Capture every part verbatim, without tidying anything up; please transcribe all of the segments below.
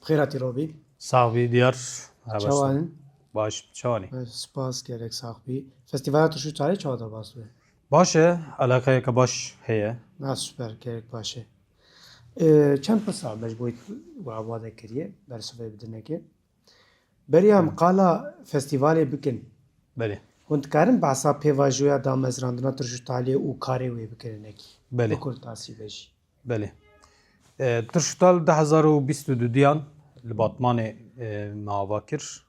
Qêratî Robî. Sax bî diyar. Çawa in? Baş, çawa ne? Spas gerek sax bî. Festîvala Tirş û Talê çawa derbas be? Baş e, eleqeyeke baş heye. Na super, gerek baş e. Ee, çend pirsa me ji bo we amade kiriye, bersivê bidineke. Beriya em qala festîvalê bikin. Belê. Hûn dikarin behsa pêvajoya damezrandina Tirş û Talê û karê wê bikin hinekî? Belê. Bi kurtasî be jî. Belê. E, Tirş û Tal du hezar û bîst û du diyan li Batmanê, e, me ava kir.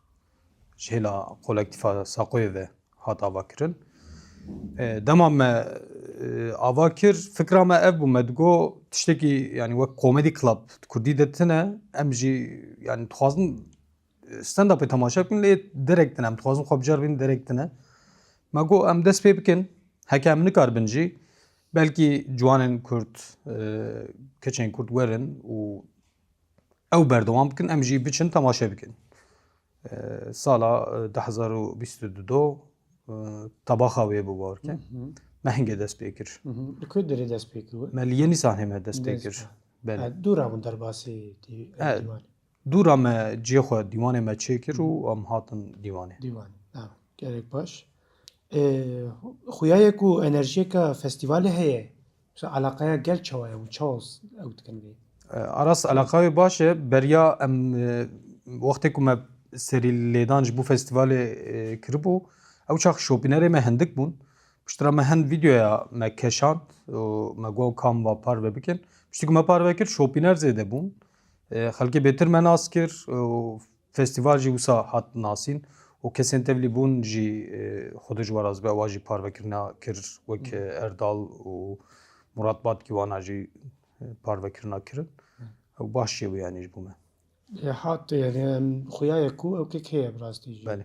Ji hêla kolektîfa Saqoyê ve hat ava kirin. E, dema me, e, ava kir, fikra me ev bû, me digo tiştekî, yani wek comedy club di kurdî de tine, em jî, yani dixwazin stand-upê temaşe bikin, lê derek tine, em dixwazin xwe biceribînin, derek tine. Me got, em dest pê bikin, heke em nikaribin jî, belkî ciwanên kurd, e, keçên kurd werin û ew berdewam bikin, em jî biçin temaşe bikin. E, sala, e, du hezar û bîst û du do, e, tebaxa wê bû, bawer ke. Me hingê dest pê kir. Li ku derê dest pê kir we? Me li Yenî Sahnê me dest pê kir. Belê. E, dûra hûn derbasî dî-, E, dîwanê. Dûra me cihê xwe dîwanê me çêkir û em hatin dîwanê. Dîwanê. Ha, gerek baş. E, xuya ye ku enerjiyeke festîvalê heye. Mesela eleqeya gel çawa ye û çawa s-, ew dikin vê? E, Aras, eleqa wê baş e. Beriya em, e, wextê ku me serî lêdan ji bo festîvalê, e, kiribû, ew çax şopînerê me hindik bûn. Piştre me hin vîdeoya me keşand û me got, kam va parve bikin. Piştî ku me parve kir, şopîner zêde bûn. E, xelkê bêtir me nas kir û festîval jî wisa hat nasîn û kesên tevlî bûn jî, e, Xwedê ji we razî be, ewa jî parvekirina kir, wek, e, Erdal û Murat Batkî, wana jî, e, parvekirina kirin. Ew baş jê bû, yanî ji bo me. E, hat, yani, em, xuya ye ku ew kek heye bi rastî jî. Belê.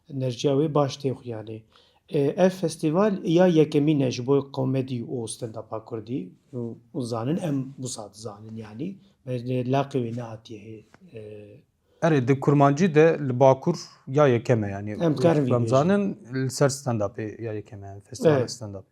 Enerjiya wê baş tê xuyanê. E, ev festîval ya yekemîn e ji bo komedî û stand-upa kurdî. Û, û zanin em wisa dizanin, yanî. Me laqê wê nehatiye hê, e, Erê, di kurmancî de li Bakur ya yekem e, yanî. Em dikarin vî bêjin. Em zanin li ser stand-upê ya yekem e, yani festîvala stand-up.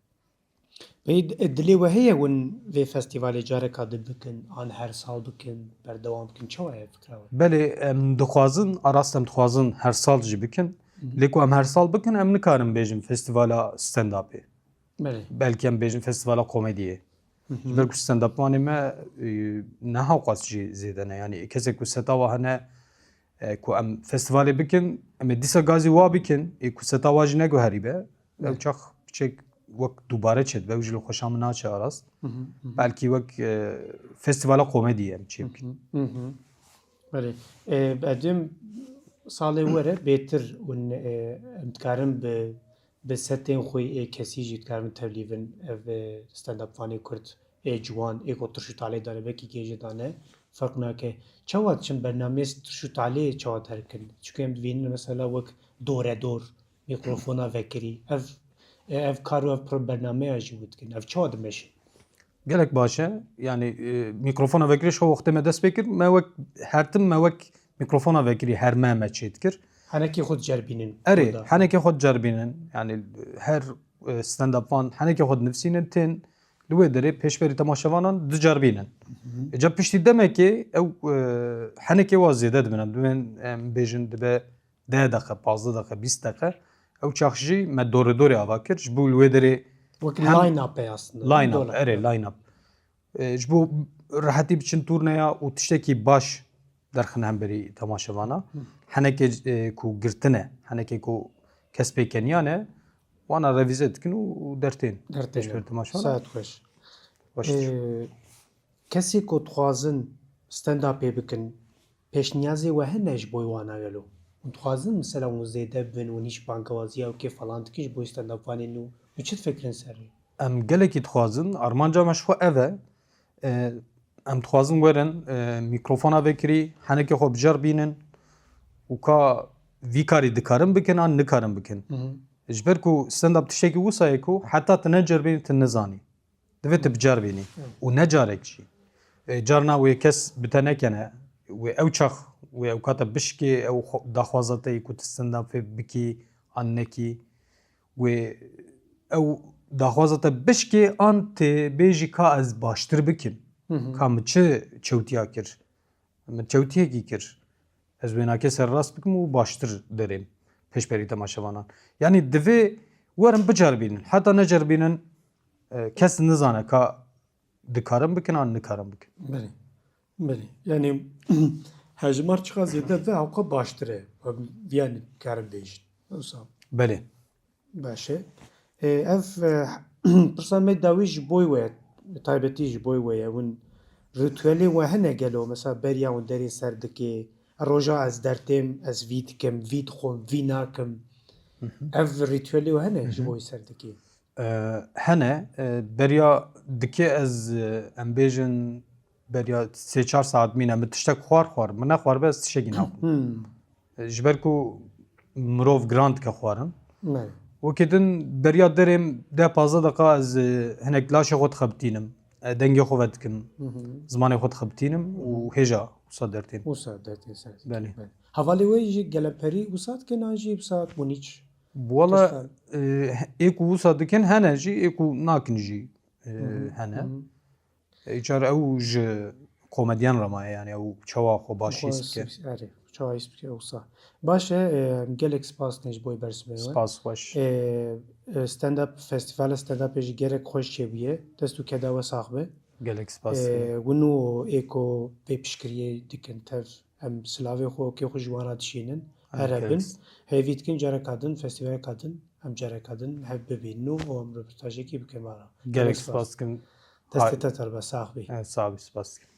Peyî d-, dilê we heye hûn vê festîvalê careka din bikin, an her sal bikin, berdewam bikin? Çawa ye fikra we? Belê, em dixwazin, a rast em dixwazin her sal jî bikin. Lê ku em her sal bikin, em nikarin bêjin festîvala stand-upê. Belê. Belkî em bêjin festîvala komediyê. Ji ber ku stand-upvanê me, e, ne hewqas jî zêde ne. Yanî kesek ku seta wa hene, e, ku em festîvalê bikin, em ê dîsa gazî wa bikin, ê ku seta wa jî neguherîbe. Ew çax piçek wek dubare çêdibe, ew jî li xweşa min naçe, a rast. Belkî wek, e, festîvala komediyê em çê bikin. Belê. E, ez dibêm salê were bêtir hûn, e, em dikarin bi, bi setên xwe ê kesî jî dikarin tevlî bin, ev, e, stand-upvanê kurd ê ciwan, ê ku Tirş û Talê dane, belkî gêje dane, ferq nake. Çawa diçin bernameyê Tirş û Talê çawa derkin? Çunke em dibînin mesela wek doredor, mîkrofona vekirî. Ev, e, ev kar û ev pro-, bernameya jî wî dikin. Ev çawa dimeşin? Gelek baş e. Yanî, e, mîkrofona vekirî ji xwe wextê me dest pê kir, me wek her tim me wek mîkrofona vekirî her me me çê dikir. Henekê xwe diceribînin Erê, orada. Henekê xwe diceribînin. Yanî her, e, stand-upvan henekê xwe dinivîsînin, tên li wê derê pêşberî temaşevanan diceribînin. Îca piştî demekê ew, e, henekê wa zêde dibin. Em dibên, em bêjin dibe deh deqe, pazdeh deqe, bîst deqe. Ew çax jî me dore dorê ava kir. Ji bo li wê derê Wek hem line-up e aslında. Line-up, erê, line-up. E, ji bo rehetî biçin turneya û tiştekî baş derxin hemberî temaşevana. Henekê, e, ku girtin e, henekê ku kes pêkeniyan e, wana revîze dikin û, û dertên. Dertên. Pêşber temaşevana. Saet xweş. Baş. E, kesê ku dixwazin stand-upê bikin, pêşniyazê we hene ji bo wana gelo? Hûn dixwazin mesela hûn zêde bibin, hûn hîç bangewaziya ew kê falan dikin ji bo stand-upvanê nû? Hûn çi difikirin serê? Em gelekî dixwazin, armanca me ji xwe ev e. E, em dixwazin werin, e, mîkrofona vekirî, henekê xwe biceribînin û ka vî karî dikarin bikin an nikarin bikin. Ji ber ku stand-up tiştekî wisa ye ku heta tu neceribînî tu nizanî. Divê tu biceribînî. Û ne carek jî. E, carna wê kes bi te nekene. Wê ew çax, wê ew kate bişkê, ew xwe-, daxwaza te yî ku tu stand-upê bikî an nekî. Wê ew daxwaza te bişkê an tê bêjî ka ez baştir bikim. Ka min çi çewtiya kir. Min çewtiyekî kir. Ez wênakê serrast bikim û baştir derêm pêşberî temaşevanan. Yanî divê werin biceribînin. Heta neceribînin, e, kes nizane ka dikarin bikin an nikarin bikin. Belê. Belê. Yanî hejmar çiqa zêde ve hewqa baştir e. Yanî karin bêjin. Wisa. Belê. Baş e. E, ev, e, pirsa me dawî ji bo we, taybetî ji bo we ye. Hûn rîtuelê we hene gelo? Mesela beriya hûn derê ser dikê, roja ez dertêm, ez vî dikim, vî dixwim, vî nakim. Ev rîtuelê we hene ji bo wî ser dikê? E, hene, e, beriya dikê ez, e, em bêjin, beriya sê çar saet mîne, min tiştek xwar xwar, min nexwar be ez tiştekî naxwim. E, ji ber ku mirov giran dike xwarin. Belê. Wekî din beriya derêm deh pazdeh deqa ez, e, hinek laşê xwe dixebitînim. E, dengê xwe vedikim. Zimanê xwe dixebitînim û hêja wisa dertêm. Wisa dertêm ser. Belê. Belê. Hevalê we jî gelemperî wisa dikin an jî wisa hûn hiç? Wala, e, ê ku wisa dikin hene jî, ê ku nakin jî, e, hene. Îcar ew ji komedyen re maye, yani ew çawa xwe baş hîs bike. Erê, çawa hîs bike wisa. Baş e, e, gelek spas dikin ji bo bersivê we. Spas xweş. E, e, stand-up, festîvala stand-upê jî gelek xweş çêbûye. Dest û keda we sax be. Gelek spas. E, hûn û ê ku vê piştgiriyê dikin tev, em silavê xwe û kê xwe ji wan re dişînin. Her hebin. Hêvî dikin careka din, festîvaleka din, em careka din hev bibînin û em reportajekî bikin me re. Gelek spas dikim. Destê te ter be, sax bî. Sax bî, spas dikim.